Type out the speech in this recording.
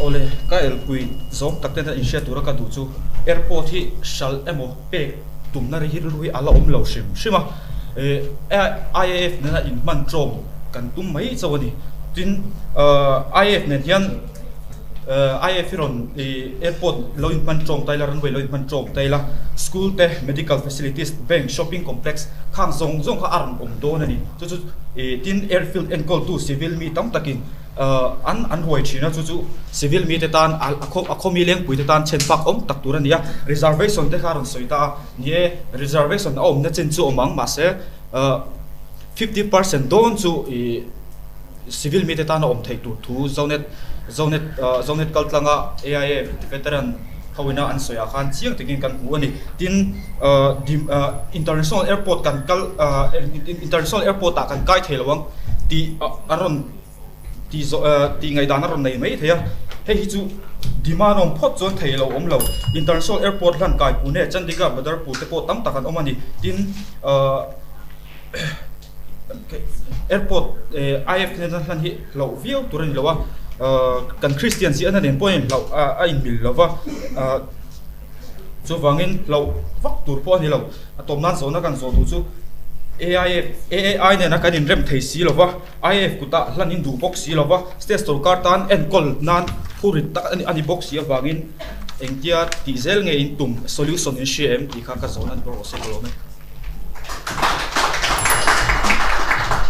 Awle, ka elpui zawng tak ten a inhriat tura ka duh chu airport hi hralh emaw pek tumna ri hi rilru hi a la awm lo hrim hrim a, IAF nena inhman ṭawm kan tum mai chauh a ni. Tin, IAF nen hian IAF hi rawn airport lo inhman ṭawm ta ila, runway lo inhman ṭawm ta ila, school te, medical facilities, bank, shopping complex khang zawng zawng kha a rawn awm dawn a ni. Chu chu tin airfield enkawltu civil mi tam takin an an ruai thin a, chu chu civil mite tan a a khaw mi lengpui te tan chhen fak awm tak tur a ni a, reservation te kha a rawn sawi ta a, ni e reservation a awmna chin chu awm ang mahse 50% dawn chu ih civil mite tan a awm theih tur thu Zonet Zonet Zonet kal tlanga AIF veteran ho ina an sawi ah khan chiang takin kan hmu a ni, tin international airport kan kal international airport ah kan kai thei lo ang tih a rawn tih zawh tih ngaihdan a rawn nei mai thei a, hei hi chu demand awm phawt chuan thei lo awm lo, international airport hlan kai Pune, Chandigarh, Badarpur te pawh tam tak an awm a ni, tin airport IF nena hlan hi hlauh viau tur a ni lo a, kan Christian ziahna nen pawh a inhlauh a inmil lo va, chuvangin hlauh vak tur pawh a ni lo. A tawp nan zawhna kan zawh duh chu AIF AAI nena kan inrem thei si lo va, IAF kutah hlan in duh bawk si lo va, state sorkar tan enkawl nan phurit tak a ni bawk si avangin engtia tih zel nge in tum solution in hria em tih kha ka zawhna ni bawk rawh se ka lawm e.